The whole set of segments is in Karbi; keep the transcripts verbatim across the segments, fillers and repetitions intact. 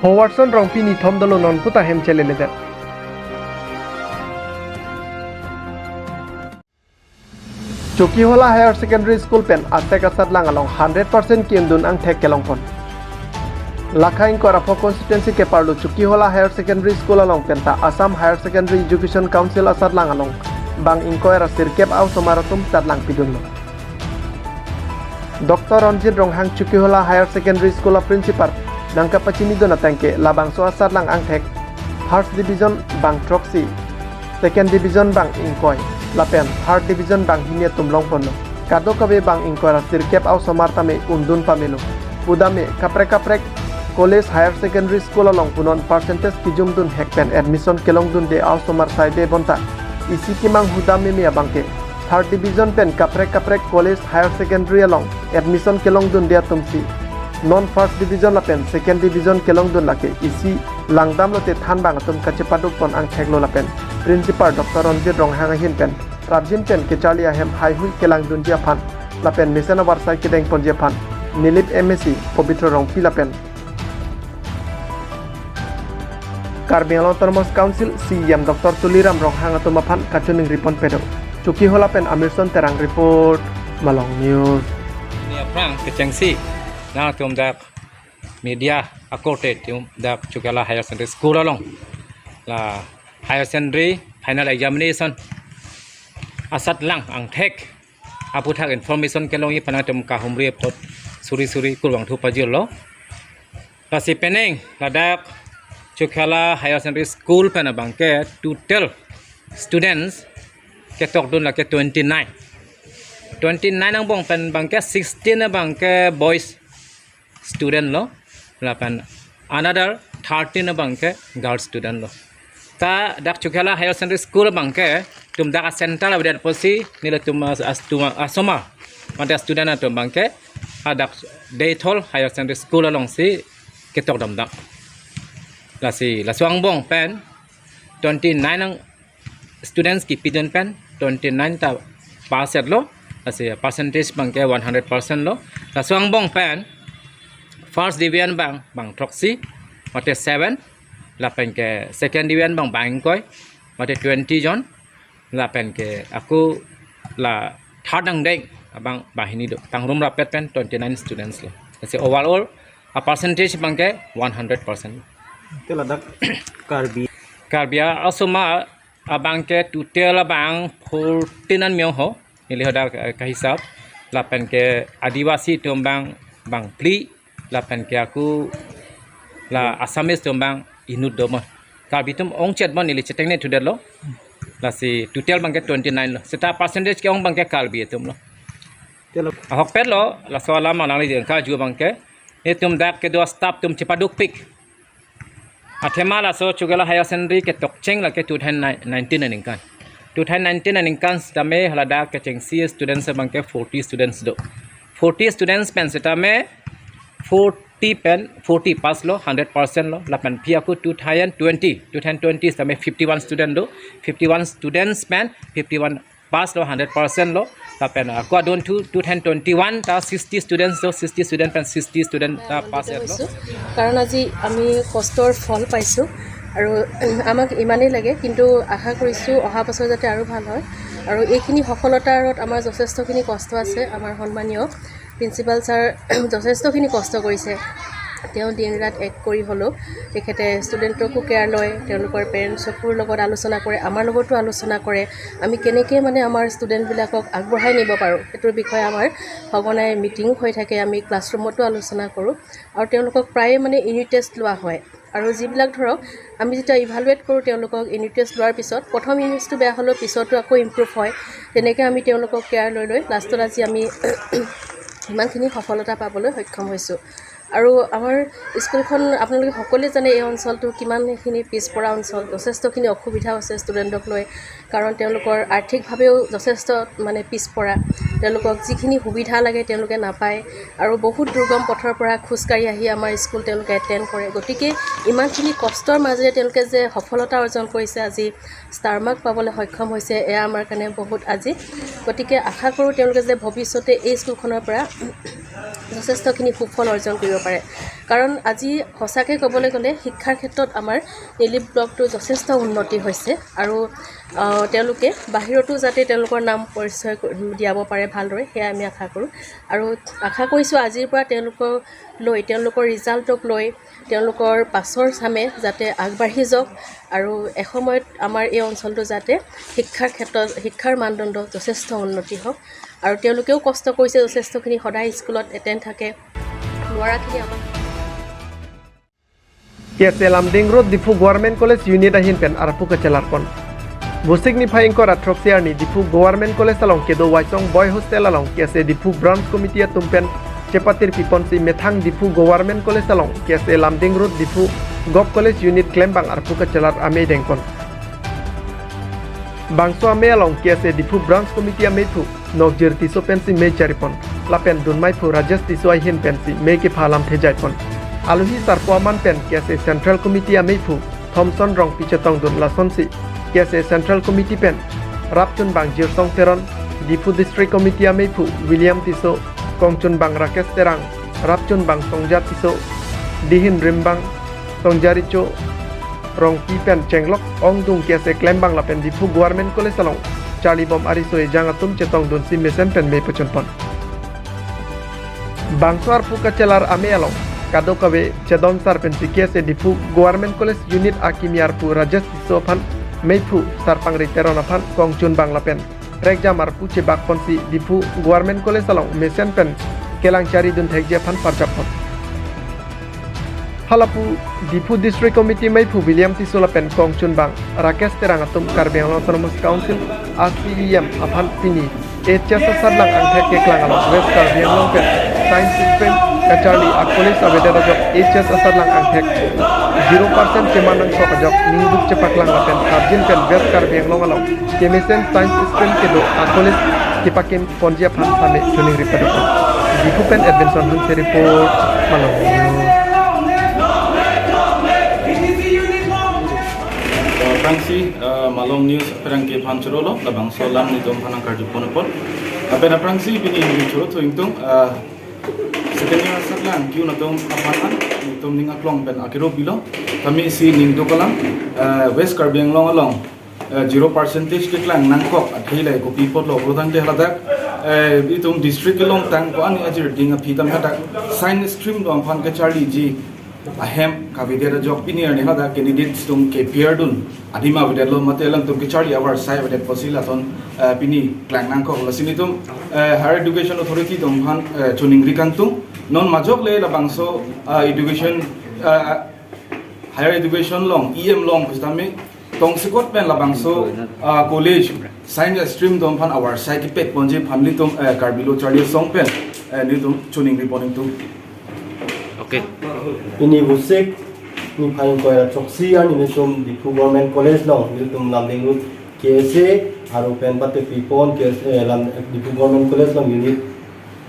Howarson Rongpi nithom dolo non puta hem cheleledet. Chokihola Higher Secondary School pen asek asatlang along hundred percent ki-undun angthek kelongpon. Lakha ingkoi ra pho constituency keparlo Chokihola Higher Secondary School along penta Assam Higher Secondary Education Council asatlang along bang ingkoi ra sirkep a-osomar atum tatlangpidunlo. Doctor Ronjit Ronghang Chokihola Higher Secondary School a-principal nangkapachinidun atangke labangso asatlang angthek first division bang throksi, second division bang ingkoi, lapen third division bang hini atum longponlo. Kadokave bang ingkoi ra sirkep a-osomar tame undun pamelo. Pudame kaprek kaprek college, higher secondary school along punon percentage kijumdun hek pen admission kelongdunde a-osomar saibe bonta isi kimang hudam meme abangke third division pen kaprek kaprek college, higher secondary along admission kelongdunde atumsi non first division lapen second division kelongdun lake isi langdamlote thanbang atum kachepadukpon angtheklo lapen principal Doctor Ronjit Ronghang ahin pen prapjin pen kecharli ahem haihui kelangdunji aphan lapen mesen avarsai kedengponji aphan Nilip M A C Pobitro Rongpi lapen Karbi Anglong Autonomous Council C E M Doctor Tuliram Ronghang atum aphan kachiningri ponpedo. Chokihola pen Amirson Terang report, Malong News. Pini aphrang kechengsi nangtum dak media akorte atum dak Chokihola Higher Secondary School along la higher secondary final examination asatlang angthek aputhak information kelongji aphan nangtum kahumri apot suri suri kurvangthu pajirlo. Lasi penang ladak Chokihola Higher Secondary School pen abangke total students ketokdun lake twenty-nine. Twenty-nine angbong pen abangke sixteen abangke boys student lo, lapen another thirteen abangke girls student lo. Ta dak Chokihola Higher Secondary School abangke tum dak a-center avedet apotsi nelitum as, as tum asomar mate student atum abangke hadak Deithor Higher Secondary School alongsi ketokdam dak. Lasi laso angbong pen twenty-nine ang students kipidun pen twenty-nine ta pass etlo. Lasi percentage abangke one hundred percent lo. Laso angbong pen first division bang bang throksi mate seven, lapen ke second division bang bang ingkoi mate twenty jon, lapen ke ako la third angdeng abang bang hini do. Tangrum rapet pen twenty-nine students lo. Lasi overall a-percentage abangke one hundred percent. Te ladak Karbi. Karbi a-osomar abangke total abang fourteen an meo ho. Neli hadak, eh, kahisap. Lapen ke Adivasi atum bang bang phli, lapen ke ako la Assamese atum bang inut do ma. Karbi atum ongchot ma neli chetengne thudetlo. Lasi total abangke twenty-nine lo. Seta percentage ke-ong abangke Karbi atum lo. Te la ahokpet lo, laso alam nangli jengka ju abangke. Itum dak kedo staff atum chepadukpik. Athema laso Chokihola Higher Secondary ketokcheng lake two thousand nineteen aningkan. Two thousand nineteen aningkan setame haladak kechengsi students abangke forty students do. Forty students pen setame forty pen forty pass lo, hundred percent lo. Lapen phi ako two thousand twenty, two thousand twenty setame fifty-one student do. Fifty-one students pen fifty-one pass lo, hundred percent lo. Lapen ako adon thu two thousand twenty-one ta sixty students lo, sixty student pen sixty student ta pass etlo. কাৰণ আজি আমি কষ্টৰ ফল পাইছোঁ আৰু আমাক ইমানেই লাগে, কিন্তু আশা কৰিছোঁ অহা বছৰ যাতে আৰু ভাল হয়। আৰু এইখিনি সফলতাৰ আঁৰত আমাৰ যথেষ্টখিনি কষ্ট আছে। আমাৰ সন্মানীয় প্ৰিন্সিপাল ছাৰ যথেষ্টখিনি কষ্ট কৰিছে। তেওঁ দিন ৰাত এক কৰি হ'লেও তেখেতে ষ্টুডেণ্টকো কেয়াৰ লয়, তেওঁলোকৰ পেৰেণ্টছকো লগত আলোচনা কৰে, আমাৰ লগতো আলোচনা কৰে। আমি কেনেকৈ মানে আমাৰ ষ্টুডেণ্টবিলাকক আগবঢ়াই নিব পাৰোঁ, সেইটোৰ বিষয়ে আমাৰ সঘনাই মিটিং হৈ থাকে। আমি ক্লাছৰুমতো আলোচনা কৰোঁ আৰু তেওঁলোকক প্ৰায়ে মানে ইউনিট টেষ্ট লোৱা হয়। আৰু যিবিলাক ধৰক আমি যেতিয়া ইভালুৱেট কৰোঁ তেওঁলোকক ইউনিট টেষ্ট লোৱাৰ পিছত, প্ৰথম ইউনিট টেষ্টটো বেয়া হ'লেও পিছতো আকৌ ইম্প্ৰুভ হয়। তেনেকৈ আমি তেওঁলোকক কেয়াৰ লৈ লৈ লাষ্টত আজি আমি ইমানখিনি সফলতা পাবলৈ সক্ষম হৈছোঁ। আৰু আমাৰ স্কুলখন আপোনালোকে সকলোৱে জানে, এই অঞ্চলটো কিমানখিনি পিছপৰা অঞ্চল, যথেষ্টখিনি অসুবিধাও আছে ষ্টুডেণ্টক লৈ, কাৰণ তেওঁলোকৰ আৰ্থিকভাৱেও যথেষ্ট মানে পিছপৰা। তেওঁলোকক যিখিনি সুবিধা লাগে তেওঁলোকে নাপায় আৰু বহুত দুৰ্গম পথৰ পৰা খোজকাঢ়ি আহি আমাৰ স্কুল তেওঁলোকে এটেণ্ড কৰে। গতিকে ইমানখিনি কষ্টৰ মাজেৰে তেওঁলোকে যে সফলতা অৰ্জন কৰিছে, আজি ষ্টাৰ মাৰ্ক পাবলৈ সক্ষম হৈছে, এয়া আমাৰ কাৰণে বহুত আজি। গতিকে আশা কৰোঁ তেওঁলোকে যে ভৱিষ্যতে এই স্কুলখনৰ পৰা যথেষ্টখিনি সুফল অৰ্জন কৰিব পাৰে। কাৰণ আজি সঁচাকৈ ক'বলৈ গ'লে শিক্ষাৰ ক্ষেত্ৰত আমাৰ নিলিপ ব্লকটো যথেষ্ট উন্নতি হৈছে আৰু আহ, তেওঁলোকে বাহিৰতো যাতে তেওঁলোকৰ নাম পৰিচয় ক- দিয়াব পাৰে ভালদৰে, সেয়া আমি আশা কৰোঁ। আৰু আশা কৰিছোঁ আজিৰ পৰা তেওঁলোকক লৈ, তেওঁলোকৰ ৰিজাল্টক লৈ তেওঁলোকৰ পাছৰ চামে যাতে আগবাঢ়ি যাওক আৰু এসময়ত আমাৰ এই অঞ্চলটো যাতে শিক্ষাৰ ক্ষেত্ৰত, শিক্ষাৰ মানদণ্ড যথেষ্ট উন্নতি হওক। আৰু তেওঁলোকেও কষ্ট কৰিছে যথেষ্টখিনি, সদায় স্কুলত এটেণ্ড থাকে, নোৱাৰাখিনি আমাক K S A Lumding Road Diphu Government College Unit ahin pen arpu kachelarpon. Vosik niphai ingkoi ra throksi arni Diphu Government College along kedo Waisong Boy Hostel along K S A Diphu Branch Committee atum pen chepatir piponsi methang Diphu Government College along K S A Lumding Road Diphu Gov College Unit klembang arpu kachelar amei dengpon. Bangso amei along K S A Diphu Branch Committee ameiphu Nokjir Tisso pensi mei charipon. Lapen dunmeiphu Rajesh Tisso ahin pensi mei kepha alam thejaipon. Aluhi sarpo aman pen K S A Central Committee ameiphu Thomson Rongpi chetongdun lasonsi K S A Central Committee pen Rapchunbang Jirsong Teron, Diphu District Committee ameiphu William Tisso, Kongchunbang Rakesh Terang, Rapchunbang Songja Tisso, Dihin Rimbang, Songja Richo, Rongpi pen chenglok ongdung K S A klembang lapen Diphu Government College along charlibom ariso ejang atum chetongdunsi mesen pen mei pachunpon. Bangso arpu kachelar amei along kadokave chedon sar pensi K S A Diphu Government College Unit akimi arpu Rajesh Tisso aphan, meiphu Sarpangri Teron aphan, Kongchunbang lapen rekjam arpu chebakponsi Diphu Government College along mesen pen kelang charidun thekji aphan parjappon. Halapu Diphu District Committee meiphu William Tisso lapen Kongchunbang Rakesh Terang atum Karbi Anglong Autonomous Council a C E M aphan pini H S asatlang angthek keklang along West Karbi Anglong pen Science Stream kacharli a-college avedet ajok H S asatlang angthek zero percent keman nangkok ajok ningduk chepaklang lapen sarjin pen West Karbi Anglong along kemesen Science Stream kedo a-college kepakim ponji aphan tame choningri padukun. Diphu pen Edvinson Hanse report, Malong News. Aphrangsi, uh, Malong News aphrang kephan chorolo, labangso alam nelitum aphan nangkarjupon apot. Lapen aphrangsi pini nelitum choro thu ingtung, uh, second year asatlang kiu natum aphan an, nelitum ning aklong pen akiro bilo. Kami si ningduk alam, uh, West Karbi Anglong along, eh, zero percentage keklang nangkok athe le kopi apotlo pulotangte haladak, eh, itum district kelong tang ko-an ajir ding aphi tame hadak science stream along aphan kacharliji ahem kavedet ajok pini arni hadak candidates atum ke-appear dun adim avedetlo mate alangtum kacharli avarsai avedet pusi lason, eh, pini klang nangkok. Lasi nelitum, eh, Higher Education Authority atum aphan, eh, choningri kangtung, non majok le labangso, eh, education, eh, Higher Education along, E M along pusitame tongsekot pen labangso, ah, college science stream atum aphan avarsai kepek ponji aphan nelitum, eh, Karbi Lo Charli Asong pen, eh, nelitum choningri pon ingtung. Okay. Pini Vosik niphai ingkoi ra throksi arni nelitum Diphu Government College along nelitum Lumding Road K S A aru pen bate pipon K S A lam Diphu Government College along unit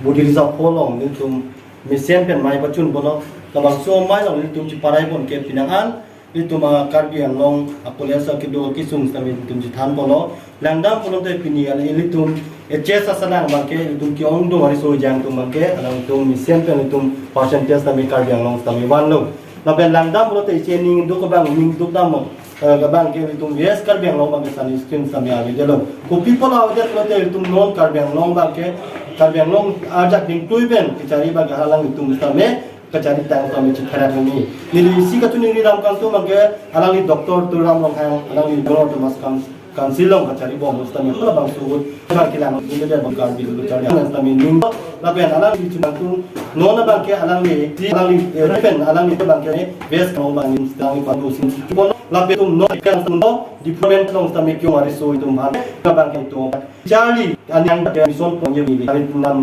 budi rizak along nelitum mesen pen mei pachunponlo. Labangso amei along nelitum cheparaipon ke pini an nelitum a-Karbi Anglong a-college akedo kisung sitame nelitum chethanponlo. Langdam pulote pini an nelitum H S asatlang abangke nelitum ke-ongdung ariso ejang atum abangke alangtum mesen pen nelitum percentage tame Karbi Anglong sitame vanlo. Lapen langdam pulote isi ningduk abang ningduk damlo. Eh, abangke nelitum West Karbi Anglong abangke science stream sitame avedetlo. Kopi apotlo avedet pulote nelitum non Karbi Anglong abangke, Karbi Anglong ajak dingtui pen kacharli abangke halanglitum sitame kacharli tang sitame chepherak nangji. Neli isi kachoningri ram kangtung abangke alangli Doctor Tuliram Ronghang, alangli Boro Autonomous Coun-, Council along kacharlibom sitame halabangso ahut abang kelang neli de abang Karbi Lo Charli Asong sitame ning lapen alangli chunangtung non abangke alangli, alangli, eh, pen alangli abangke West Karbi Anglong abang ning sitame padu sin. Lapen itum non kan tum do development along sitame kiong ariso itum aphan abangke itum charli anang ke mission ponji ni hari nam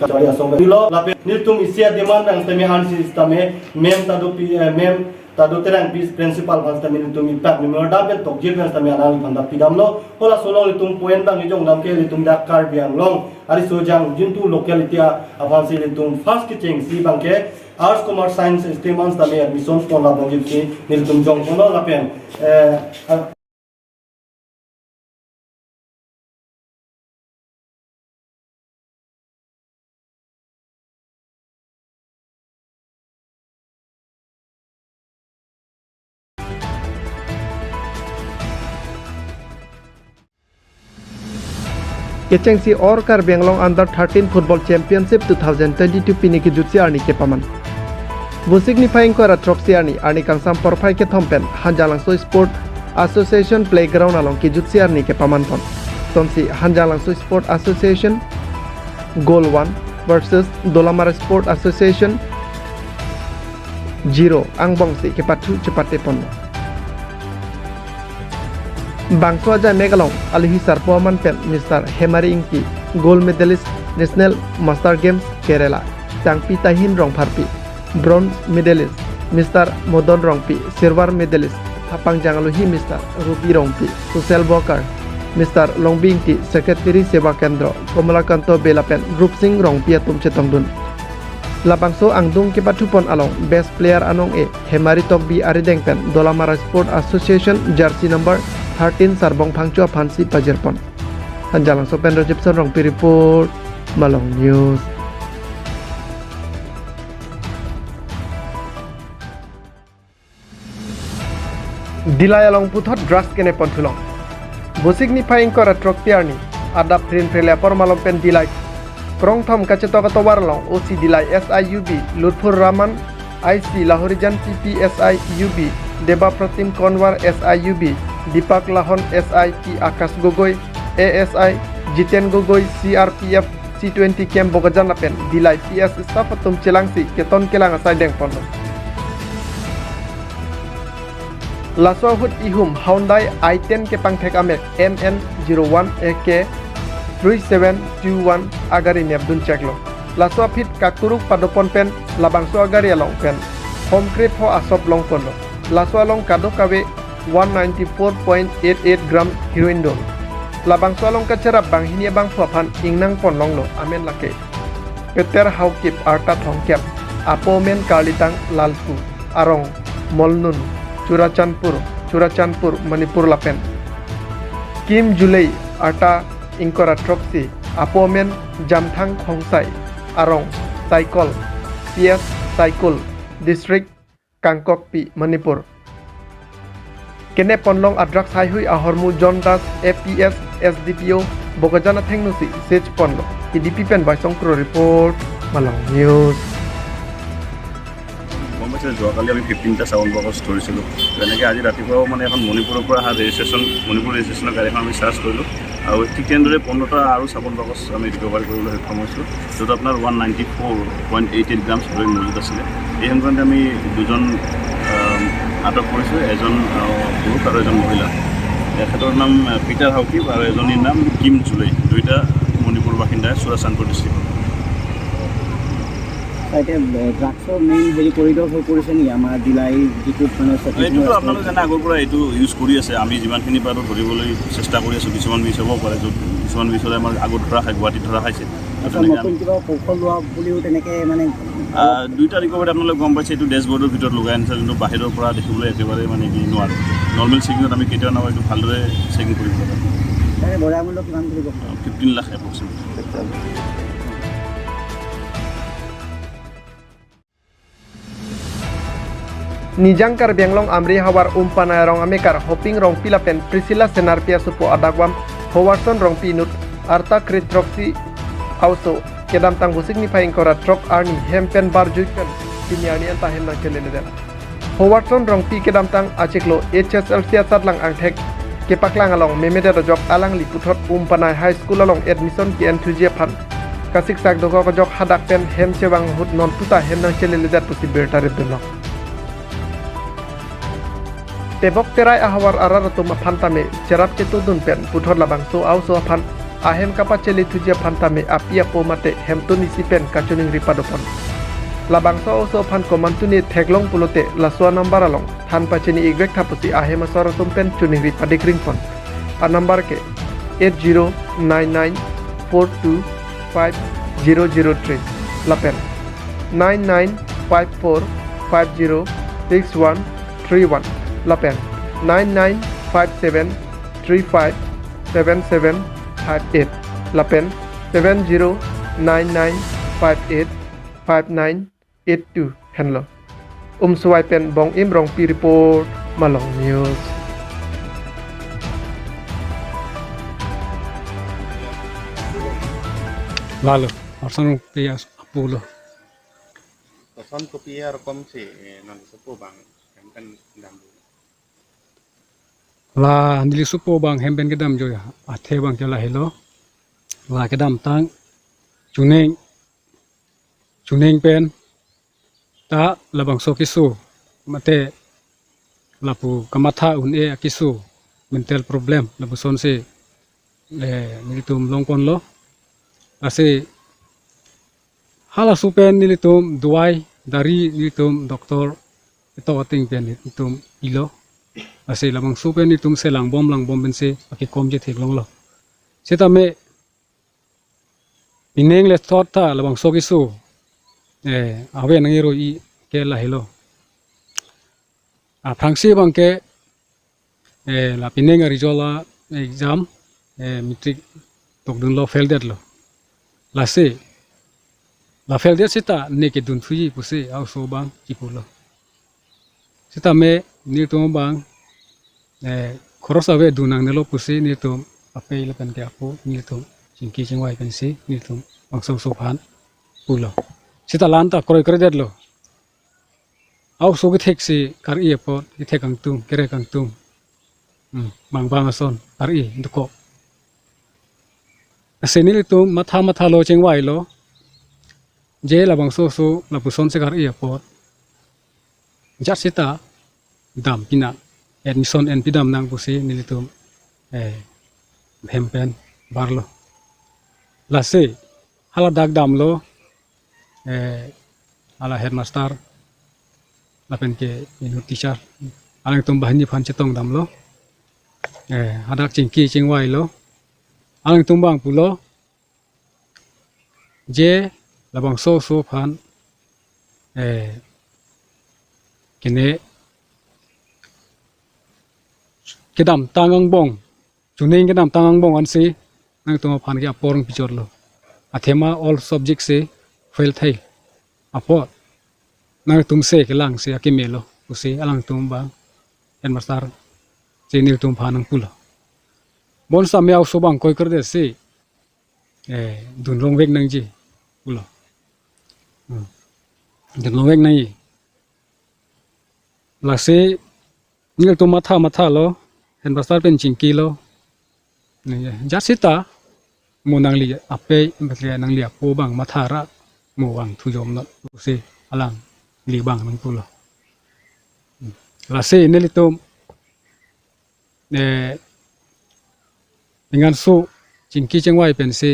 kacharli asong lo. Lapen nelitum isi a-demand abang sitame ansi sitame mem ta do pi, eh, mem Tadu Terang Vice Principal aphan sitame nelitum ipak memorandum pen tokjir pen sitame alangliphan ta pidamlo. Halaso along nelitum point abang kejongdam ke nelitum dak Karbi Anglong ariso jangjintu locality aphansi nelitum first kechengsi abang ke Arts, Commerce, Science stream an sitame admission pon labang jipsi nelitum jongponlo lapen, eh, kechengsi All Karbi Anglong Under thirteen Football Championship two thousand twenty-two pini kejutsi arni kepaman. Vosik niphai ingkoi ra throksi arni, arni kangsam porphai kethom pen Hanjanglangso Sport Association Playground along kejutsi arni kepaman pon. Sonsi Hanjanglangso Sport Association Goal one versus Dolamara Sport Association Zero angbongsi kepathu chepate pon. Bangso ajai mek along alohi sarpo aman pen Mister Hemari Ingti, gold medalist National Master Games Kerala, Tangpi Tahin Rongpharpi, bronze medalist Mister Modon Rongpi, silver medalist Hapangjang alohi Mister Ruby Rongpi, social worker Mister Longbi Ingti, secretary Seva Kendra Komalakanto Bey lapen Rupsing Rongpi atum chetongdun. Labangso angdung kepathupon along best player anong-e Hemari Tokbi arideng pen Dolamara Sport Association jersey number thirteen Sarbong Phangcho aphansi pajirpon. Hanjanglangso pen Rajibson Rongpi report, Malong News. Dillai along puthot drugs keneponthulong. Vosik niphai ingkoi ra throksi arni, adap phrin phrele apor malom pen Dillai krongthom kachetok atovar along O C Dillai S I U B Lutphur Raman, I C Lahorijan T P S I U B Deba Protim Konwar, S I U B Deepak Lahon, S I T Akash Gogoi, A S I Jiten Gogoi, C R P F C twenty camp Bokajan lapen Dillai P S staff atum chelangsi keton kelang asai dengponlo. Laso ahut ihum Hyundai i ten kepangthek amek M N zero one A K three seven two one agari nepdun cheklo. Laso aphi kakuruk padopon pen labangso agari along pen homkre pho asop longponlo. Laso along kadokave one ninety-four point eight eight gram heroin dolo. Labangso along kacherap banghini abangphu aphan ingnangpon longlo amen lake Peter Haokip arta thomkep, apo amen Karlitang Lalpu, arong Molnun, Churachandpur, Churachandpur, Manipur lapen Kim Julei arta ingkoi ra throksi, apo amen Jamthang Khongsai, arong Saikul, P S Saikul, District Kangpokpi, Manipur. Keneponlong adrugs haihui ahormu John Das, A P S, S D P O, Bokajan athengnosi sechponlo. K D P pen Baisong Kro report, Malong News. গম পাইছে, যোৱাকালি আমি ফিফটিনটা sound box ধৰিছিলোঁ। তেনেকৈ আজি ৰাতিপুৱাও মানে এখন মণিপুৰৰ পৰা অহা ৰেজিষ্ট্ৰেশ্যন, মণিপুৰ ৰেজিষ্ট্ৰেশ্যনৰ গাড়ী এখন আমি চাৰ্জ কৰিলোঁ আৰু ঠিক তেনেদৰে পোন্ধৰটা আৰু চাউণ্ড বক্স আমি ৰিকভাৰী কৰিবলৈ সক্ষম হৈছোঁ, য'ত আপোনাৰ one ninety four point eight eight grams heroin মজুত আছিলে। এই সংক্ৰান্তে আমি দুজন, আম, আটক কৰিছোঁ, এজন, আহ, পুৰুষ আৰু এজন মহিলা। এখেতৰ নাম, আহ, পিটাৰ হাউকিপ আৰু এজনীৰ নাম কিম জুলেই, দুইটা মণিপুৰ বাসিন্দা, চুৰাচান্দপুৰ ডিষ্ট্ৰিক্টৰ। এতিয়া, এ, ড্ৰাগছৰ মেইন হেৰি কৰিডৰ হৈ পৰিছে নেকি আমাৰ ডিলাই যিটো মানে শ্বপিং এইটোতো মল আছে? আপোনালোকে জানে আগৰ পৰা এইটো ইউজ কৰি আছে। আমি যিমানখিনি পাৰোঁ ধৰিবলৈ চেষ্টা কৰি আছোঁ। কিছুমান মিছ হ'ব পাৰে, য'ত কিছুমান মিছ হ'লে আমাৰ আগত ধৰা খায়, গুৱাহাটীত ধৰা খাইছে। আচ্ছা, তেনেকে নতুন আমি কিবা কৌশল লোৱা বুলিও তেনেকে মানে আহ, দুইটা ৰিকভাৰীত আপোনালোকে গম পাইছে, এইটো ডেচবৰ্ডৰ ভিতৰত লগাই আনিছে, যোনটো বাহিৰৰ পৰা দেখিবলৈ একেবাৰে মানে কি নোৱাৰে। নৰ্মেল চেকিঙত আমি কেতিয়াও নাপাওঁ, এইটো ভালদৰে চেকিং কৰিব লাগে। তাৰে বজাৰ মূল্য কিমান বুলি ক'ব? Fifteen lakh approximately. Nijang Karbi Anglong Amri havar Umpanai arong amekar Hoping Rongpi lapen Priscilla Senarpi asopo adakvam Howarson Rongpi inut arta kre throksi a-oso kedamtang Vosik niphai ingkoi ra throk arni hem pen barjui pen pini arni anta hem nangcheleledet. Howarson Rongpi kedamtang achiklo H S L C asatlang angthek kepaklang along memedet ajok alangli puthot Umpanai High School along admission ke-enthuji aphan kasiksak dokok ajok hadak pen hem chevang ahut non puta hem nangcheleledet pusi birta ripdunlo. Tebok Terai ahavar arat atum aphan tame cherap chetudun pen puthot labangso a-oso aphan ahem kapachelithuji aphan tame api apo mate hemtun isi pen kachiningri padopon. Labangso a-oso aphan komantu ne theklong pulote laso a-number along than pachini-ikvek tha pusi ahem asor atum pen choningri padik ringpon. A-number ke eight zero nine nine four two five zero zero three lapen nine nine five four five zero six one three one lapen nine nine five seven three five seven seven five eight lapen seven zero nine nine five eight five nine eight two henlo. Umswai pen Bong Im Rongpi report, Malong News. Lalo, arsan pe as apulo. Koson kopi arokom si, eh, non sopo abang, hem pen dam. La neli sopo abang hem pen kedam jo ya. Athe abang ke lahelo. La kedamtang chuning, chuning pen ta labangso keso mate lapu kamatha un-e akeso, mental problem, lapuson si, eh, nelitum longponlo. Lasi halaso pen nelitum dawai dari, nelitum doctor ketok ateng pen nelitum pilo. Lasi labangso pen nelitum selang bom lang bom pensi akekom chetheklonglo. Setame pining le thot ta labangso keso, eh, ave nang iro-i ke lahelo. Aphrangsi abang ke, eh, la pining a-result a-exam, eh, matric tokdunlo, fail detlo. Lasi la fail det seta ne kedun thuji pusi a-oso abang chipulo. Setame nelitum abang, eh, khoros ave dun nangnelo pusi nelitum apei lapen ke apo nelitum chingki chingvai pensi nelitum bangso oso aphan pulo. Seta la-an ta kroikre detlo. A-oso kethek si kar-i apot, kethek kangtung, kere kangtung. Hmm, bang bang ason, kar-i, dokok. Lasi nelitum matha mathalo, chingvailo. Je labangso oso lapuson si kar-i apot, jat seta dam pinang, admission en pidam nang pusi nelitum, eh, hem pen barlo. Lasi hala dak damlo, eh, hala headmaster lapen ke inut teacher, alangtum banghini aphan chetong damlo. Eh, hadak chingki chingvailo. Alangtum abang pulo, je labangso oso aphan, eh, kene kedamtang angbong, chuning kedamtang angbong ansi nangtum aphan ke apor nangpichotlo. Athema all subject si fail thai apot nangtum se kelang si akemelo pusi alangtum abang headmaster si nelitum aphan nangpulo. Bonseta me a-oso abang kroikre det si, eh, dun longvek nangji pulo. Hmm. Dun longvek nangji. Lasi nelitum matha mathalo, headmaster pen chingkilo. Ni, jat seta mo nangli apei, betle nangli apo abang matha ra, mo vangthu jom non pusi alangli abang nangpulo. Lasi nelitum, eh, pinganso chingki chingvai pensi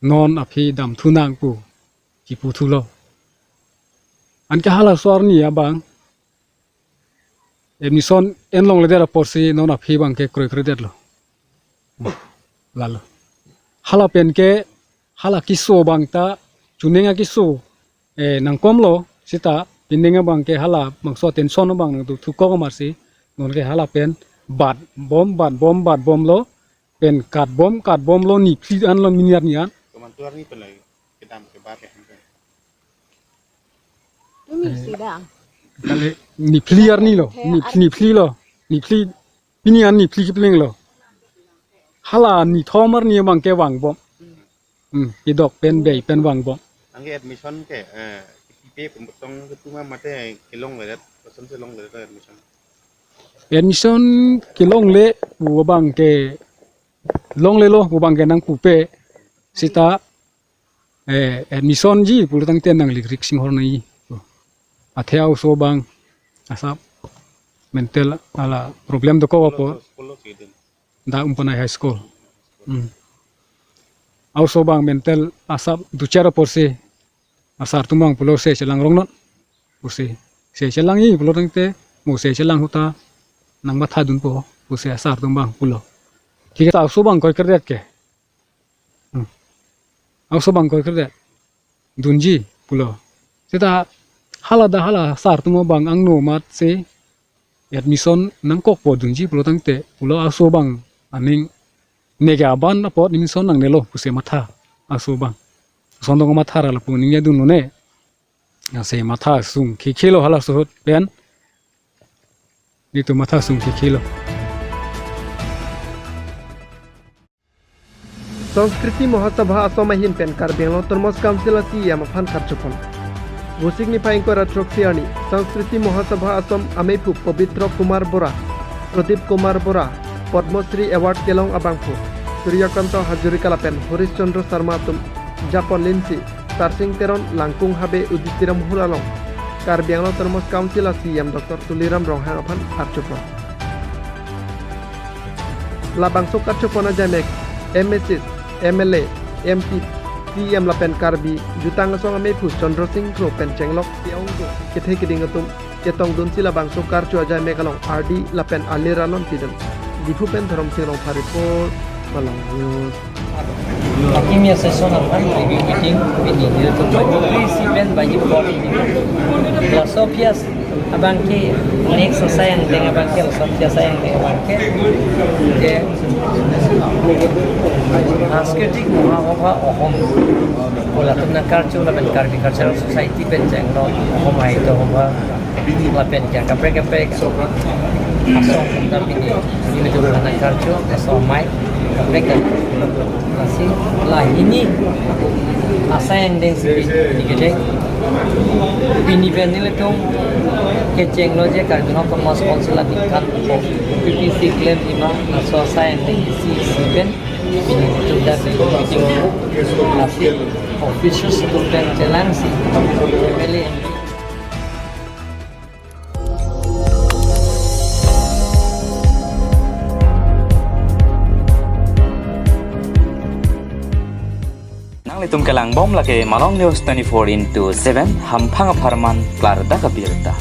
non aphi damthu nang pu chiputhulo. Anke halaso arni abang admission en longledet apotsi non aphi abang ke kroikre detlo. Lalo. Hala pen ke hala keso abang ta chuning akeso, eh, nangkomlo seta pining abang ke hala bangso tension abang nangdothukok amatsi non ke hala pen bat bom bat bom bat bomlo, pen kat bom kat bomlo, niphli anlo, mini arni an. Komantu arni pen lagi kedam ke bat ya. Tumi sida. Kali niphli arni lo, niph-, niphlilo, niphli, pini an niphli kiplenglo. Hala nithom arni abang ke vangbom. Hmm, idok pen bei pen vangbom. Anke admission ke, eh, kipipe pembetong ketu ma mate kelongledet, kosonsi longledet admission? Admission kelongle pu abang ke, longlelo pu abang ke nangpupe. Seta, eh, admission ji pulotangte nangli risk singhor nangji. Athe a-oso abang asap mental ala problem dokok apot. School lo si din. Dak Umpanai High School. Hmm. A-oso abang mental asap duchar apotsi asar atum abang pulo se chelang rong non pusi, se chelangji pulo tangte, mo se chelang ahut ta nangmatha dunpo pusi asar atum abang pulo. Thik ta aso abang kroikredet ke. Hmm. Aso abang kroikredet dunji pulo. Seta hala dak hala asar atum abang angno amat si admission nangkokpo dunji pulo tangte, pulo aso abang aning neke aban apot admission nangnelo pusi matha aso abang. Ason dong matha ra lapu ningje dunlo ne. Lasi matha sung khikhilo halaso ahut pen. Nelitum matha sung khikhilo. Sanskriti Mahasabha Assam ahin pen Karbi Anglong Autonomous Council a-C E M aphan karchopon. Vosik niphai ingkoi ra throk-si arni Sanskriti Mahasabha Assam amephu Pabitra Kumar Bora, Pradip Kumar Bora, Padma Shri Award kelong abangphu Surya Kanta Hazarika lapen Harish Chandra Sharma atum japon linsi Tarsing Teron Langkung Habe Auditorium Hall along Karbi Anglong Autonomous Council a-C E M Doctor Tuliram Ronghang aphan archopon. Labangso karchopon ajaimek M A Cs, M L A, M P, C E M lapen Karbi Jutang Asong amephu Chandra Sing Kro pen chenglok pi-ong do kethe keding atum chetongdunsi labangso karcho ajaimek along ardi lapen alir anon pidun. Diphu pen Dhorom Sing Rongphar report, Malong News. Hakimi a-session aphan review meeting pini nelitum baji isi pen baji four. Laso phias abangke next asai angdeng abangke, laso phias asai angdeng abangke, je Sanskriti Mahasabha Assam pu latum nangkarcho lapen Karbi Cultural Society pen chenglo Assam Sahitya Sabha lapen ke kaprek kaprek asong ta pini nelitum nangkarcho, aso amei kaprek kaprek. Lasi lahini asai angdeng si pini kedeng. Pini pen nelitum kechenglo je Karbi Anglong Autonomous Council abingkan po P P C claim lima, laso asai angdeng isi pen pini nelitum dak meeting, lasi officials atum pen chelangsi M L A, M P. Nanglitum kelangbom lake Malong News twenty-four into seven, hamphang apharman klardak abirta.